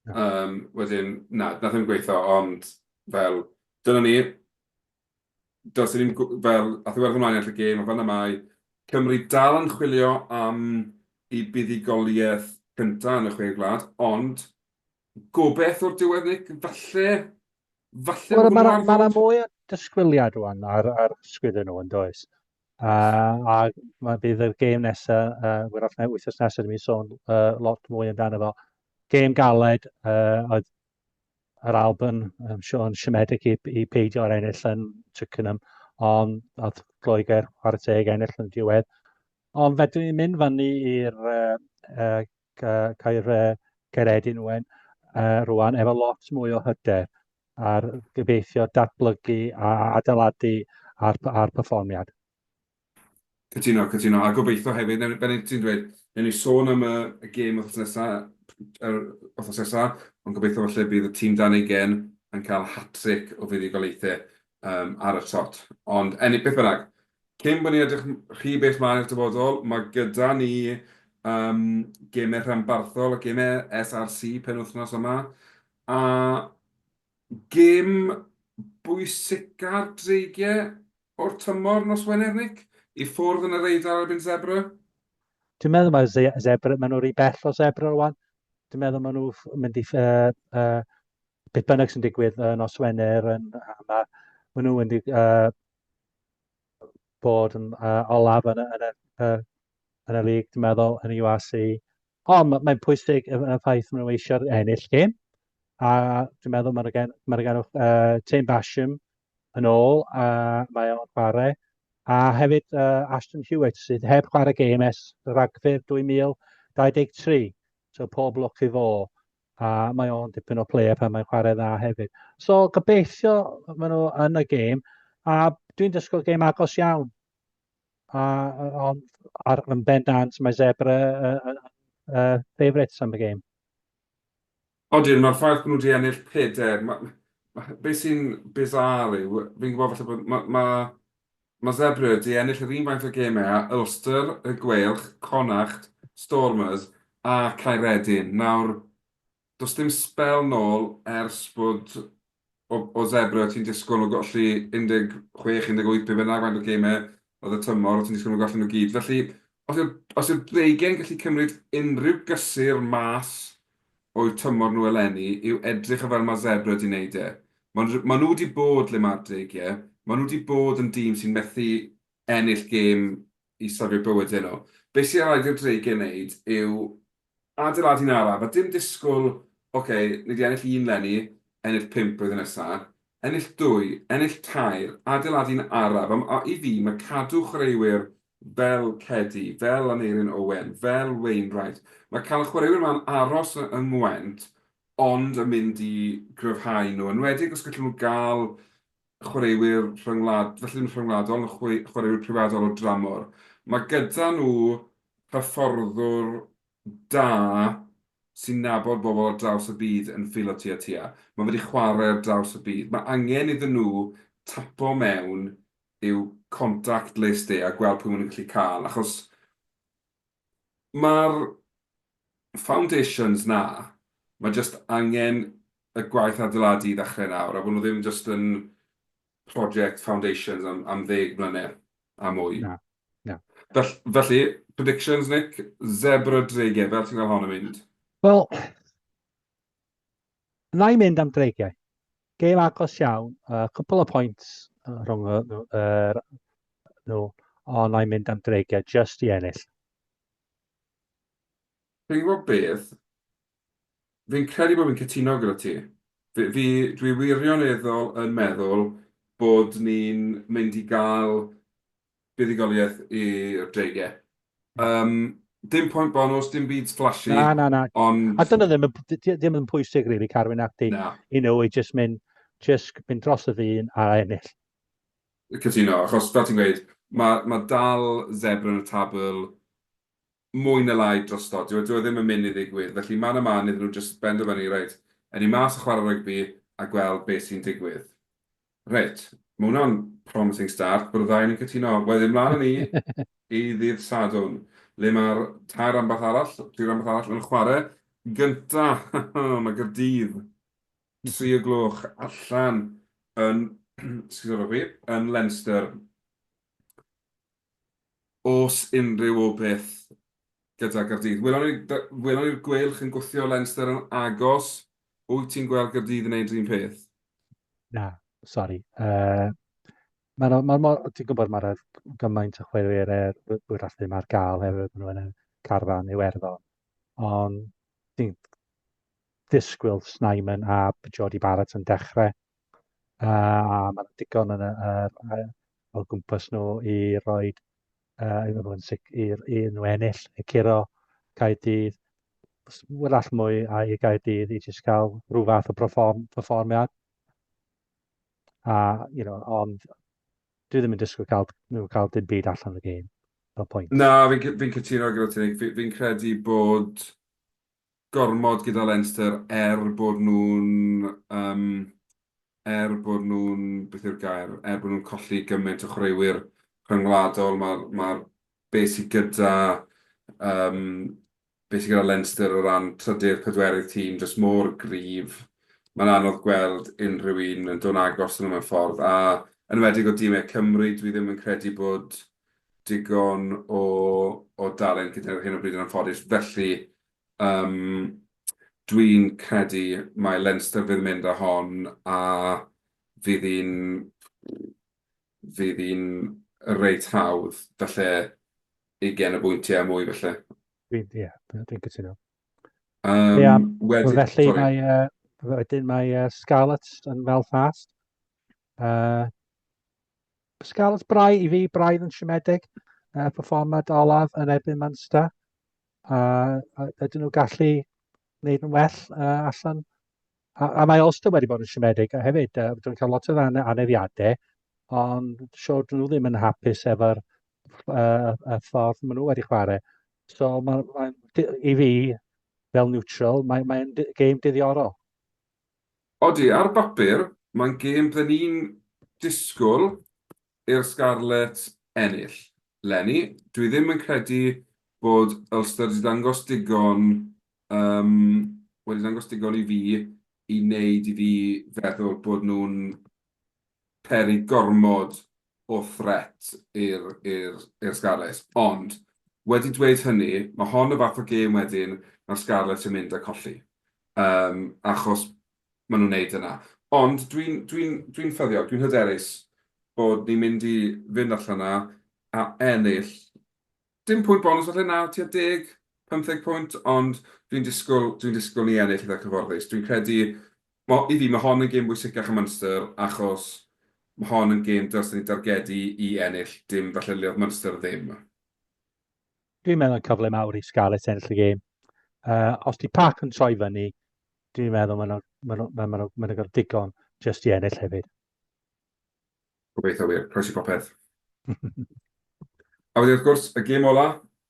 Um, wedyn, na, nath ddim gweithio, ond fel, dyna ni. Does ddim, fel, ath Iwerddon ymlaen i ennill y gêm, a fel 'na mae Cymru dal yn chwilio am eu buddugoliaeth cynta yn y Chwe Gwlad, ond gobeith o'r diwedd, Nick, falle, falle Wel, mae ma 'na mwy o disgwyliad rwan ar, ar sgwyddo nhw yn does. Uh, a mae bydd y gêm nesaf, uh, wrach ne, wythnos nesaf, dwi'n sôn uh, lot mwy amdano fo. Gêm galed, uh, oedd yr Alban, um, Sean siomedig i, i peidio ar ennill yn Twickenham, ond oedd Lloegr chwarae teg ennill yn diwedd. Ond fedrwn ni'n mynd fyny i'r uh, uh, Caer uh, Caeredin wen, uh, rwan efo lot mwy o hyder ar gobeithio datblygu a adeiladu ar, ar perfformiad. Cytuno, cytuno. A gobeithio hefyd, fel ti'n dweud, newn ni sôn am y, y gêm wythnos nesa, yr wythnos nesa, ond gobeithio falle bydd y tîm dan ugain yn cael hat-trick o fuddugoliaethau um, ar y trot. Ond, eni, beth bynnag, cyn bod ni'n edrych rhy bell mlaen i'r dyfodol, mae gyda ni um, gemau rhanbarthol a gemau SRC penwythnos yma, a gêm bwysica'r Dreigiau o'r tymor nos Wener, Nick? I ffwrdd yn yr Eidal erbyn Zebre? Dwi'n meddwl mae Zebre, maen nhw rhy bell o Zebre rwan. Dwi'n meddwl maen nhw mynd i, uh, uh, beth bynnag sy'n digwydd uh, nos Wener, yn, a maen nhw mynd i uh, bod yn uh, olaf yn, yn, y, uh, yn y lig, dwi'n meddwl, yn y URC. Ond mae'n pwysig y, y ffaith maen nhw eisiau ennill gêm. A dwi'n meddwl mae'n gen, ma gen uh, Tim Basham yn ôl, a mae o'n chwarae. A hefyd uh, Ashton Hewitt sydd heb chwarae gêm ers Rhagfyr 2023. So pob lwc i fo. A mae o'n dipyn o player pan mae'n chwarae dda hefyd. So gobeithio maen nhw yn y gêm. A dwi'n disgwyl gêm agos iawn. A, ond ar, yn bendant mae Zebre uh, uh, uh, favourites am y gêm. Odyn, mae'r ffaith bod nhw wedi ennill pedair, ma', ma', be sy'n bizarre yw, fi'n gwybod falle bod, ma' ma' ma' Zebre wedi ennill yr un faint o gemau â Ulster, y Gweilch, Connacht, Stormers a Caeredin. Nawr, does dim sbel nôl ers bod o o Zebre ti'n disgwyl nhw golli 16, 18, be bynnag faint o gemau oedd y tymor, ti'n disgwyl nhw golli nhw gyd. Felly, os yw'r os yw'r Dreigiau'n gallu cymryd unrhyw gysur mas o'u tymor nhw eleni, yw edrych ar fel mae Zebre wedi wneud e. Maen maen nhw wedi bod le mae'r Dreigiau, maen nhw wedi bod yn dîm sy'n methu ennill gêm i safio bywydau nhw. Be sy'n rhaid i'r Dreigiau wneud yw adeiladu'n araf, a dim disgwyl, ok, ni 'di ennill un 'leni, ennill pump blwyddyn nesa, ennill dwy, ennill tair, adeiladu'n araf, a a i fi, mae cadw chwaraewyr fel Cedi, fel Aneurin Owen, fel Wainwright, mae cael y chwaraewyr 'ma'n aros yng Ngwent ond yn mynd i gryfhau nhw, enwedig os gallen nhw gael chwaraewyr rhyngwlad-, falle ddim rhyngwladol, ond chwaraewyr prifadol o dramor. Mae gyda nhw hyfforddwr. da sy'n nabod bobl ar draws y byd yn Filo Tiatia. Mae fe wedi chwarae ar draws y byd. Mae angen iddyn nhw tapo mewn i'w contact list e a gweld pwy maen nhw'n gallu cael, achos mae'r foundations 'na, mae jyst angen y gwaith adeiladu i ddechrau nawr, a bod nhw ddim jyst yn project foundations am, am ddeg mlynedd a mwy. Na, na. Felly, felly, predictions, Nick, Zebra Dreigiau, fel ti'n gweld hon yn mynd? Wel, na i mynd am Dreigiau. Gêm agos iawn, uh, cwpl o points rhwng y, uh, nhw, ond na i mynd am Dreigiau just i ennill. Fi'n gwybod beth, fi'n credu bod fi'n cytuno gyda ti. Fi, fi, dwi wirioneddol yn meddwl bod ni'n mynd i gael buddugoliaeth i'r Dreigiau. Um, dim pwynt bonus, dim byd flashy. Na, na, na. Ond... A dyna ddim, ddim yn pwysig, really, Carwyn, acti. Na. You know, i just mynd, just mynd dros y ddyn a ennill. Cytuno, achos fel ti'n gweud, mae, mae dal Zebra yn y tabl mwy na lai drosto. Dyw e, dyw e ddim yn mynd i ddigwydd. Felly man a man iddyn nhw jyst benderfynu, reit, ewn ni mas a chwarae rygbi a gweld beth sy'n digwydd. Reit, mae hwnna'n promising start bod y ddau ni'n cytuno. Wedyn mlaen â ni i ddydd Sadwrn, le mae'r tair ranbarth arall, tri ranbarth arall yn chwarae. Gynta, mae Gaerdydd, 3 o gloch allan yn, excuse fi, yn Leinster. Oes unrhyw obaith gyda Gaerdydd? Welon ni, welon ni'r Gweilch yn gwthio Leinster yn agos. Wyt ti'n gweld Gaerdydd yn neud yr un peth? Na, sori. Uh, Mae'n ma, ma, ti'n gwybod mae'r gymaint o chwaraewyr er wrach ddim ar gael hefyd, maen nhw yn y carfan Iwerddon. Ond ti'n disgwyl Snyman a Jordie Barrett yn dechrau. Uh, a mae'n digon yn y, uh, o gwmpas nhw i roi uh, i nhw yn sic, i, i nhw ennill, i curo Caerdydd. Wrach mwy a i Gaerdydd i jyst cael rhyw fath o perform, perfformiad. A, you know, ond dwi ddim yn disgwyl cael, nhw cael dim byd allan o'r gêm. No point. Na, fi'n fi cytuno gyda ti, Nick. Fi'n fi credu bod gormod gyda Leinster er bod nhw'n um, er bod nhw'n, beth yw'r gair, er bod nhw'n colli gymaint o chwaraewyr rhyngwladol, mae'r ma beth sydd gyda um, beth sydd gyda Leinster o ran trydydd, pedwerydd tîm, jyst mor gryf. Mae'n anodd gweld unrhyw un yn dod yn agos yn nhw mewn ffordd. A yn enwedig o dîmau Cymru, dwi ddim yn credu bod digon o, o dalent gyda nhw ar hyn o bryd yn anffodus. Felly, um, dwi'n credu mai Leinster fydd yn mynd â hon a fydd hi'n fydd hi'n reit hawdd, falle ugain o bwyntiau a mwy falle. Dwi'n, ie, dwi'n cytuno. Um, Ia, wedyn, felly sorry. mae, uh, wedyn mae uh, Scarlets yn Belfast. Uh, Scarlets braidd, i fi, braidd yn siomedig. Uh, perfformiad olaf yn erbyn Munster. A uh, ydyn nhw gallu wneud yn well uh, allan. A, a mae Ulster wedi bod yn siomedig hefyd. Uh, dwi'n cael lot o anafiadau, ond siwr dyn nhw ddim yn hapus efo'r uh, y ffordd maen nhw wedi chwarae. So, ma, ma, i fi, fel neutral, mae'n mae gêm diddiorol. Odi, ar bapur, mae'n gêm bydden ni'n disgwyl i'r Scarlets ennill 'leni. Dwi ddim yn credu bod Ulster wedi dangos digon, um, wedi dangos digon i fi i wneud i fi feddwl bod nhw'n peri gormod o threat i'r i'r i'r Scarlets. Ond, wedi dweud hynny, mae hon y fath o gêm wedyn mae'r Scarlets yn mynd a colli. Um, achos maen nhw'n neud yna. Ond dwi'n dwi dwi ffyddiog, dwi'n hyderus bod ni'n mynd i fynd allan yna a ennill. Dim pwynt bonus falle na, tua 10, 15 pwynt, ond dwi'n disgwyl, dwi'n disgwyl ni ennill eitha cyfforddus. Dwi'n credu, mo, i fi, mae hon yn gêm bwysicach y Munster, achos mae hon yn gêm dylsen ni dargedu i ennill, dim falle le oedd Munster ddim. Dwi'n meddwl cyfle mawr i Scarlets ennill y gêm. Uh, os di Park yn troi fyny, dwi'n meddwl maen nhw'n ma nhw, ma nhw, ma nhw gael digon jyst i ennill hefyd. Gobeithio wir, croesi popeth. A wedyn wrth gwrs, y gêm ola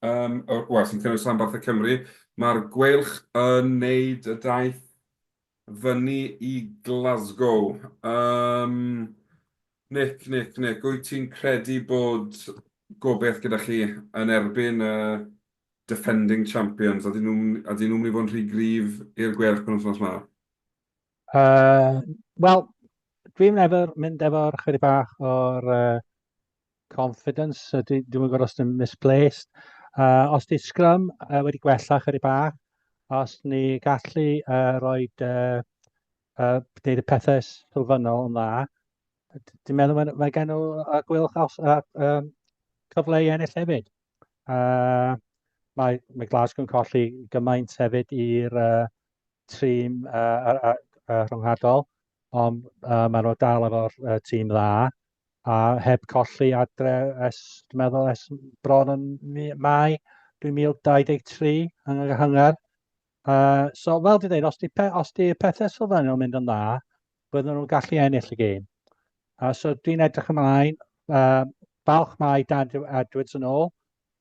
um, wel, sy'n cynnwys rhanbarthau Cymru. Mae'r Gweilch yn neud y daith fyny i Glasgow. Um, Nick, Nick, Nick, wyt ti'n credu bod gobeith gyda chi yn erbyn y defending champions? Ydyn nhw'n ydyn nhw'n mynd i fod yn rhy gryf i'r Gweilch penwythnos 'ma? Wel, dwi'n efo'r mynd efo'r chydig bach o'r confidence. Dwi, dwi'n gwybod os dwi'n misplaced. Os di scrum wedi gwella chydig bach, os ni gallu rhoi uh, gwneud y pethau sylfaenol yn dda, dwi'n meddwl mae, mae gen nhw Gweilch os, um, cyfle i ennill hefyd. Mae, mae Glasgow yn colli gymaint hefyd i'r tîm uh, uh, uh, rhwngwladol, ond uh, maen nhw dal efo'r uh, tîm dda, a heb colli adre ers, dwi'n meddwl, ers bron yn Mai 2023 yng Nghynghrair. So, fel dwi'n dweud, os di, pe, os di pethau sylfaenol mynd yn dda, bydden nhw'n gallu ennill y gêm. So dwi'n edrych ymlaen, balch mae Dan Edwards yn ôl,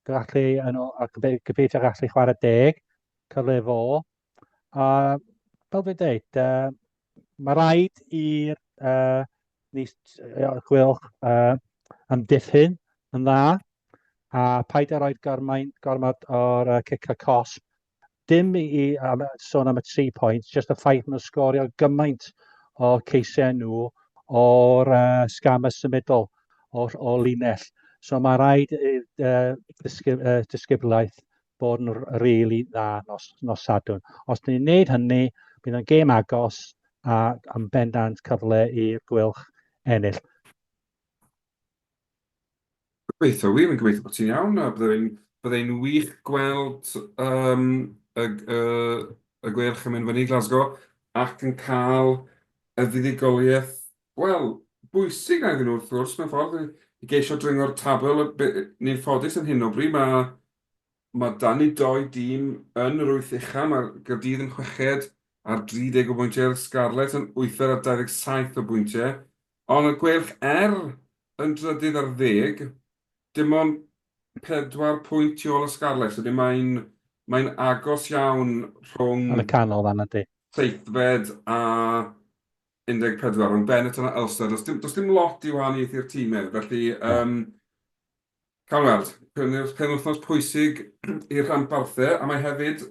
gallu yn ôl, a gobeithio gallu chwarae deg, cyfle fo. A fel dwi'n dweud, mae rhaid i'r ni Gweilch amddiffyn yn dda, a paid â rhoi gormod o'r cic a cosb. Dim i, i am, sôn am y 3 points, just y ffaith nhw'n sgorio gymaint o ceisiau nhw o'r sgam y symudol, o, o linell. So mae rhaid i disgyblaeth bod yn rili dda nos, nos Sadwrn. Os ni'n gwneud hynny, bydd yn gêm agos a yn bendant cyfle i'r Gweilch ennill. Gobeithio wir, fi'n gobeithio bod ti'n iawn, a byddai'n byddai'n wych gweld um, y, y, y Gweilch yn mynd fyny i Glasgow ac yn cael y fuddugoliaeth, wel, bwysig na iddyn nhw wrth gwrs, mewn ffordd, i geisio dringo'r tabl. Ni'n ffodus yn hyn o bryd, mae Mae 'da ni dou dîm yn yr wyth ucha, mae Gaerdydd yn chweched ar 30 o bwyntiau, Scarlets yn wythfed ar 27 o bwyntiau, ond y Gweilch er yn drydydd ar ddeg, dim ond pedwar pwynt tu ôl y Scarlets, wedyn mae'n mae'n agos iawn rhwng... Yn y canol fan ydy. Seithfed a 14, rhwng Benetton a Ulster, does dim, does dim lot i wahaniaethu'r tîmau, felly um, Cawn weld. Penwythnos pwysig i'r rhanbarthau, a mae hefyd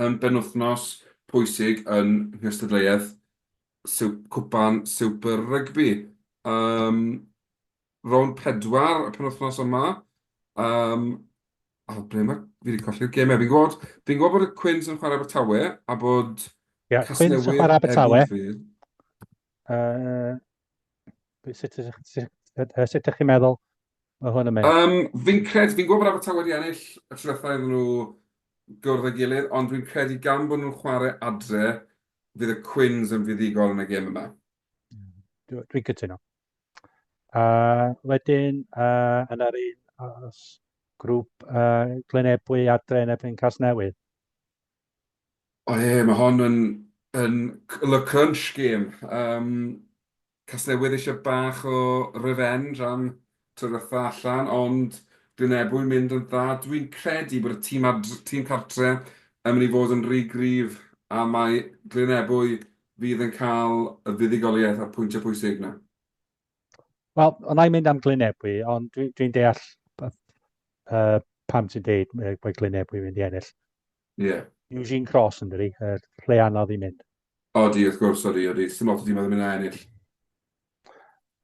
yn benwythnos pwysig yn nghystadleuaeth Cwpan Super Rygbi. Um, rownd pedwar y penwythnos yma. Um, o, ble mae... Fi wedi colli'r gemau. Fi'n gwybod, fi'n gwybod bod y Cwins yn chwarae Abertawe a bod yeah, Cwins yn chwarae Abertawe. Sut, sut, sut ydych chi'n meddwl mae hwn yn mynd? Um, fi'n credu, fi'n gwybod bod Abertawe wedi ennill y tro diwetha iddyn nhw gwrdd â'i gilydd, ond dwi'n credu gan bod nhw'n chwarae adre, fydd y Cwins yn fuddugol yn y gêm yma. Dwi'n dwi cytuno. Wedyn, yn yr un os, grŵp Glynebwy adre yn erbyn Casnewydd. O ie, mae hon yn, yn le crunch game. Um, Casnewydd eisiau bach o revenge am tro diwetha allan, ond Glynebwy'n mynd yn dda. Dwi'n credu bod y tîm, ad, tîm cartre yn mynd i fod yn rhy gryf, a mae Glynebwy fydd yn cael y fuddugoliaeth a'r pwyntiau pwysig yna. Wel, o'n i'n mynd am Glynebwy, ond dwi'n dwi deall pam ti'n deud mae Glynebwy mynd i ennill. Ie. Yeah. Eugene Cross yn dydi, uh, lle anodd i mynd. Odi, wrth gwrs, odi, odi. Sim lot o dîm oedd yn mynd a ennill.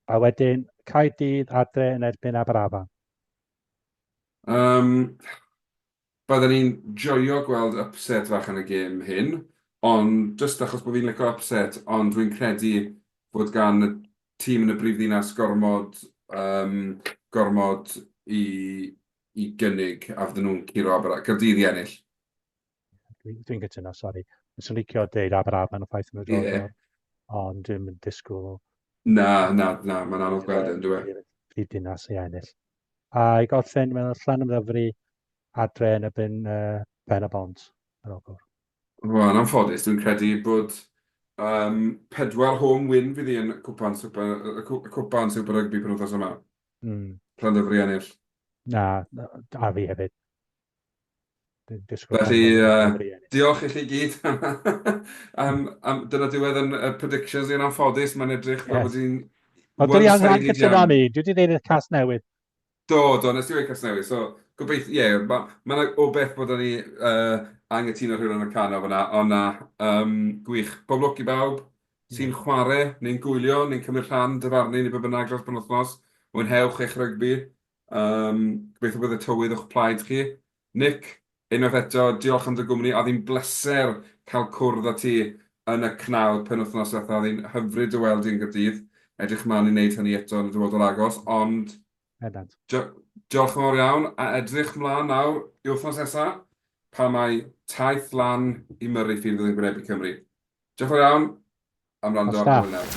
A wedyn, Caerdydd adre yn erbyn Aberafan. Um, Byddwn i'n joio gweld upset fach yn y gêm hyn, ond jyst achos bod fi'n licio upset, ond dwi'n credu fod gan y tîm yn y brifddinas gormod, um, gormod i, i gynnig a fydden nhw'n curo Aber Caerdydd i ennill. Dwi'n dwi cytuno, sori. Fyswn licio deud Aberafan y ffaith nhw'n dod yeah. Ond dwi'n mynd disgwyl. Na, na, na, mae'n anodd gweld yn dwi. E? Prifddinas i ennill. A i gorffen, mae'n Llanymddyfri adre yn erbyn uh, Ben y Bont yn Ogwr. Wel, yn anffodus, dwi'n credu bod um, pedwar home win fydd hi yn cwpan Super, y cwpan Super Rugby penwythnos yma. Llandyfri ennill. Na, a fi hefyd. Disgwyl Felly, uh, diolch i chi gyd am, am, dyna diwedd yn uh, predictions i'n anffodus, mae'n edrych fel bod hi'n Ond dwi angen cytuno am un, dwi wedi gwneud y cas newydd. Do, do, nes i weud Casnewydd, so gobeithio, ie, yeah, mae ma 'na o beth bod ni uh, angytuno rhywun yn y canol fyna, ond na, um, gwych. Pob lwc i bawb sy'n chwarae, neu'n gwylio, neu'n cymryd rhan, dyfarnu, neu be bynnag dros penwythnos. Mwynhewch eich rygbi. Um, gobeithio bydd y tywydd o'ch plaid chi. Nick, unwaith eto, diolch am dy gwmni. Oedd hi'n bleser cael cwrdd â ti yn y cnawd penwythnos diwetha. Oedd hi'n hyfryd dy weld di yn Gaerdydd. Edrych mlaen i wneud hynny eto yn y dyfodol agos, ond Bendant. Diolch yn fawr iawn, a edrych mlaen nawr i wythnos nesa, pan mae taith lan i Murrayfield fydd yn gwynebu Cymru. Diolch yn fawr iawn am wrando ar hwyl nawr.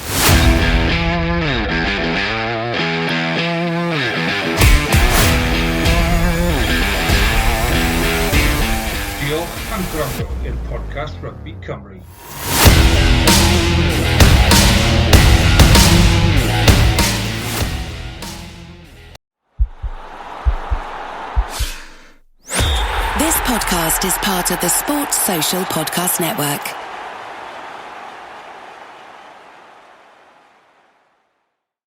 Diolch am gwrando i'r podcast Rygbi Cymru. This podcast is part of the Sports Social Podcast Network.